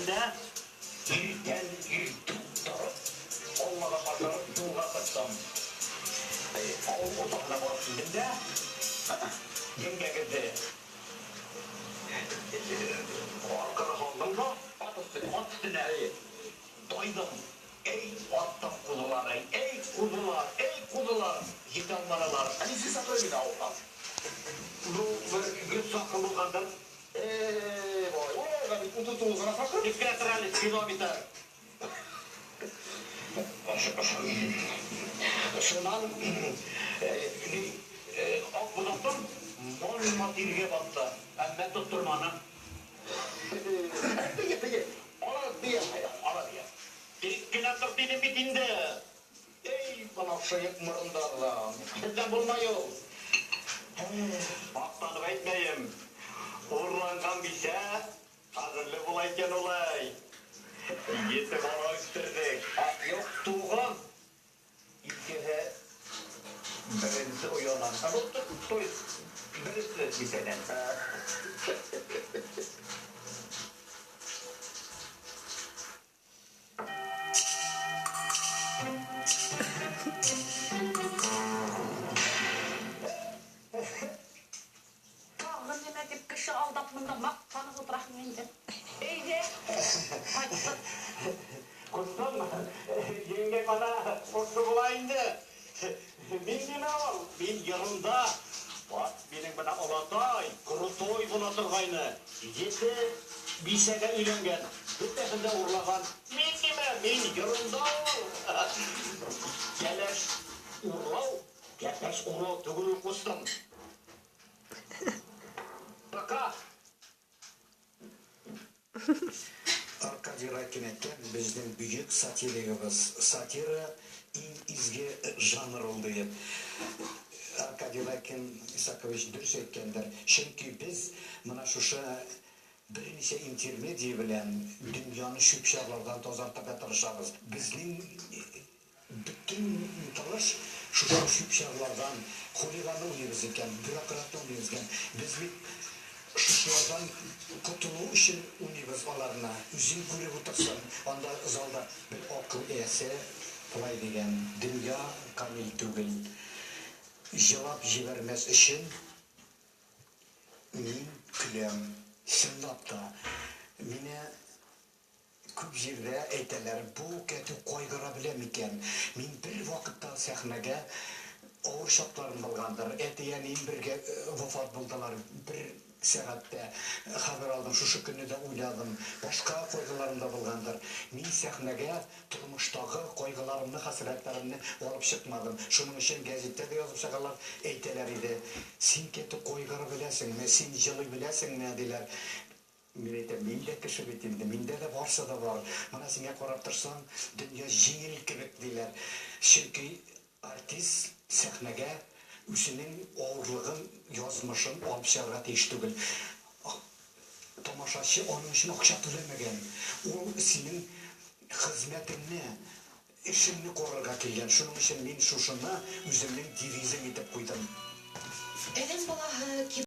Кердем дә, иртән иртүк торып, Аллага кайтарып юлга чыктым. Авыл уртасына барып килдем дә, җәңгәгезне аркылы салдым да, ат өстенә, ат өстенә тайдым. Әй, аттым кузылар, әй, әй, кузылар, әй, кузылар, җитә алмадылар. Ә ничә чакрым иде авылдан? Ну, бер 100 чакрым булгандыр. Эй, бай, ул да бит 39 гына чакрым. Тик кенә тор әле, километр. Шуннан ни, ак ботактан манма тиргә батты, әмма тоттырмады. Теге, теге, ала бия кайда, ала бия. Тик кенә тор дидем бит инде. Эй, менә шыек морындардан. Бездән булмай ул. Мактанып әйтмәем, урланган бисә кадерле була икән ул, әй. Ете бала үстердек. Ә, юк, туган. Икеһе беренче оядан. Ә бу, то есть, бересе бисәдән. Тагын нимә дип кеше алдап монда мактанып утырасың инде? Әйдә, кайттык. Кустым, җиңгәң ана шушы була инде. Мин нимә ул? Мин ерунда. Бат минем менә олатай, крутой була торгайны. Ете бисәгә өйләнгән, бөтәсен дә урлаган. Мин нимә? Мин ерунда ул. Кәләш урлау, кәләш урлау түгел ул, кустым. Пока. Аркадий Райкин әйткән, безнең бөек сатиригыбыз. Сатира иң изге жанр ул диеп. Аркадий Райкин Исакович дөрес әйткәндер. Чөнки без менә шушы берничә интермедия белән дөньяны чүп-чарлардан тазартырга тырышабыз. Безнең Бөтен омтылыш шушы чүп-чарлардан, хулиганны уйныйбыз икән, бюрократны уйныйбыз икән, без бит шушылардан котылу өчен уйныйбыз аларны. Үзең күреп утырсың, анда залда бер акыл иясе болай дигән, Дөнья камил түгел. Җылап җибәрмәс өчен мин көләм. Чынлап та, мине Күп җирдә әйтәләр, бу кәтү кайгыра белә микән? Мин бервакытта сәхнәгә авыр чакларым булгандыр. Әти-әнием бергә вафат булдылар. Бер сәгатьтә хәбәр алдым, шушы көнне дә уйладым. Башка кайгыларым да булгандыр. Мин сәхнәгә тормыштагы кайгыларымны, хәсрәтләремне алып чыкмадым. Шуның өчен гәзиттә дә язып чыгалар, әйтәләр иде, Син, кәтү, кайгыра беләсеңме, син җылый беләсеңме? диләр. Мин әйтәм, мин дә кеше бит инде, миндә дә барсы да бар. Менә сиңа карап торсаң, дөнья җиңел кебек, диләр. Чөнки артист сәхнәгә үзенең авырлыгын, язмышын алып чыгарга тиеш түгел. Тамашачы аның өчен акча түләмәгән. Ул синең хезмәтеңне, эшеңне карарга килгән. Шуның өчен мин шушыны үземнең девизым итеп куйдым. Адәм балаһы.